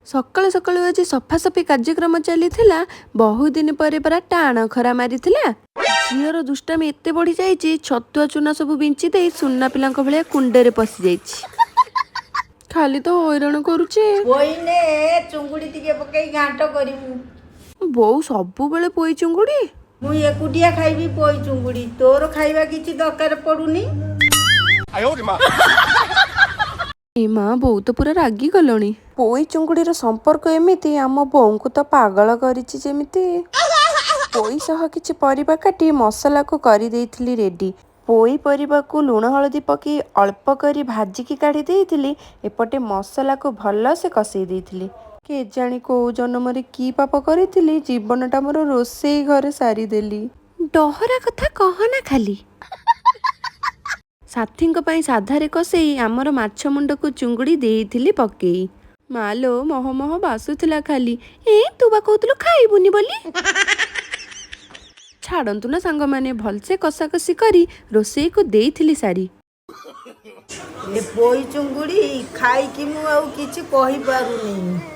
ସକାଳୁ ସକାଳୁ ଆଜି ସଫାସଫି କାର୍ଯ୍ୟକ୍ରମ ଚାଲିଥିଲା। ବହୁ ଦିନ ପରେ ପରା ଟାଣ ଖରା ମାରିଥିଲା। ଝିଅର ଦୁଷ୍ଟାମି ଏତେ ବଢିଯାଇଛି, ଛତୁଆ ଚୁନା ସବୁ ବିଞ୍ଚି ଦେଇ ସୁନା ପିଲାଙ୍କ ଭଳିଆ କୁଣ୍ଡରେ ପଶିଯାଇଛି। ଖାଲି ତ ହଇରାଣ କରୁଛି। ପୋଇନେ ଚୁଙ୍ଗୁଡ଼ି ଟିକେ ପକେଇ ଘାଣ୍ଟ କରିବୁ। ବୋଉ, ସବୁବେଳେ ପୋଇ ଚୁଙ୍ଗୁଡ଼ି? ମୁଁ ଏକୁଟିଆ ଖାଇବି ପୋଇ ଚୁଙ୍ଗୁଡ଼ି, ତୋର ଖାଇବା କିଛି ଦରକାର ପଡୁନି। ଏ ମା, ବୋଉ ତ ପୁରା ରାଗି ଗଲଣି। ପୋଇ ଚୁଙ୍ଗୁଡ଼ିର ସମ୍ପର୍କ ଏମିତି ଆମ ବୋଉଙ୍କୁ ତ ପାଗଳ କରିଛି ଯେମିତି। ପୋଇ ସହ କିଛି ପରିବା କାଟି ମସଲାକୁ କରିଦେଇଥିଲି ରେଡି। ପୋଇ ପରିବାକୁ ଲୁଣ ହଳଦୀ ପକେଇ ଅଳ୍ପ କରି ଭାଜିକି କାଢ଼ି ଦେଇଥିଲି। ଏପଟେ ମସଲାକୁ ଭଲସେ କଷେଇ ଦେଇଥିଲି। କେଜାଣି କୋଉ ଜନ୍ମରେ କି ପାପ କରିଥିଲି, ଜୀବନଟା ମୋର ରୋଷେଇ ଘରେ ସାରିଦେଲି। ଡହରା କଥା କହନା ଖାଲି। ସାଥୀଙ୍କ ପାଇଁ ସାଧାରେ କଷେଇ ଆମର ମାଛ ମୁଣ୍ଡକୁ ଚୁଙ୍ଗୁଡ଼ି ଦେଇଥିଲି ପକେଇ। ମାଲୋ, ମହ ମହ ବାସୁଥିଲା ଖାଲି। ଏ, ତୁ ବା କହୁଥିଲୁ ଖାଇବୁନି ବୋଲି। ଛାଡ଼ନ୍ତୁ ନା ସାଙ୍ଗମାନେ, ଭଲସେ କଷାକଷି କରି ରୋଷେଇକୁ ଦେଇଥିଲି ସାରି। ଏ ପୋଇ ଚୁଙ୍ଗୁଡ଼ି ଖାଇକି ମୁଁ ଆଉ କିଛି କହିପାରୁନି।